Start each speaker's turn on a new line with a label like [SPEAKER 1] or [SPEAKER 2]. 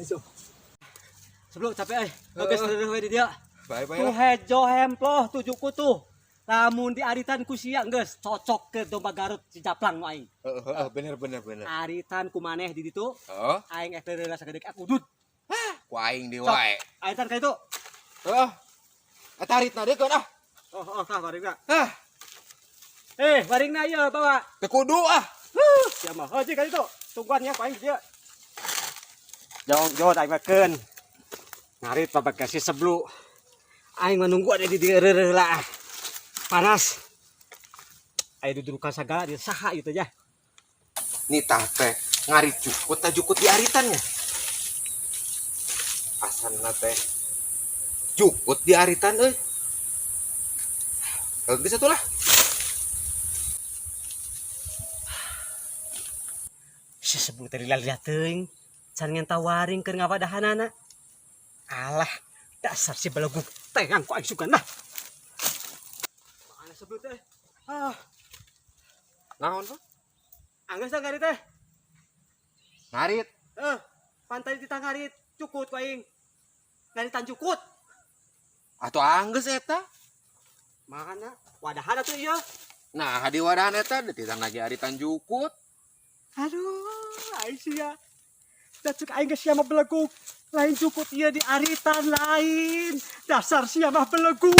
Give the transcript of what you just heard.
[SPEAKER 1] Ayo. Sebelum capek euy. Oke, seluruh we di dieu.
[SPEAKER 2] Bye bye
[SPEAKER 1] Tuh
[SPEAKER 2] lah.
[SPEAKER 1] Hejo hemploh tuh jukut tuh. Lamun diaritan ku sia geus cocok ke domba Garut si Japlang nu aing.
[SPEAKER 2] Heeh, heeh, bener bener bener.
[SPEAKER 1] Aritan ku maneh di ditu,
[SPEAKER 2] Heeh.
[SPEAKER 1] aing ek leureula sagede ek udud.
[SPEAKER 2] Ku aing di
[SPEAKER 1] Sok.
[SPEAKER 2] wae.
[SPEAKER 1] Aritan ka itu.
[SPEAKER 2] Heeh. Eta aritna deui ah.
[SPEAKER 1] Oh, tah waringna.
[SPEAKER 2] Ah,
[SPEAKER 1] Eh, waringna ieu bawa.
[SPEAKER 2] Teu kudu ah.
[SPEAKER 1] Huh, sia mah. Oh, cik ka ditu. Tungguan ya ku aing di dieu. Jong jong aing makeun. Ngarit babak si seblu. Aing mah nunggu ada di dieu lah. Panas. Aya dudurukan sagala di saha ieu teh ya.
[SPEAKER 2] Nitah teh ngarit jukut tah jukut di aritannya. Asalna teh jukut di aritan euy. Kalau bisa tuh lah.
[SPEAKER 1] Si sebut tadi laliat teuing. Can ngenta waring keur ngawadahanana. Alah, dasar si belegug teang ku aing sugan lah. Mana sebut teh? Ah,
[SPEAKER 2] Naon tuh?
[SPEAKER 1] Anggeus teh ngarit teh.
[SPEAKER 2] Ngarit.
[SPEAKER 1] Eh, pantai di ngarit cukut ku aing. Ngaritan cukut.
[SPEAKER 2] Atuh anggeus eta.
[SPEAKER 1] Mana? Wadahan atuh ieu.
[SPEAKER 2] Nah, di wadahan eta dititan lagi aritan jukut.
[SPEAKER 1] Aduh, aing sia. Da cek aing geus sia mah belegug. Lain cukut ieu di aritan lain. Dasar sia mah belegug.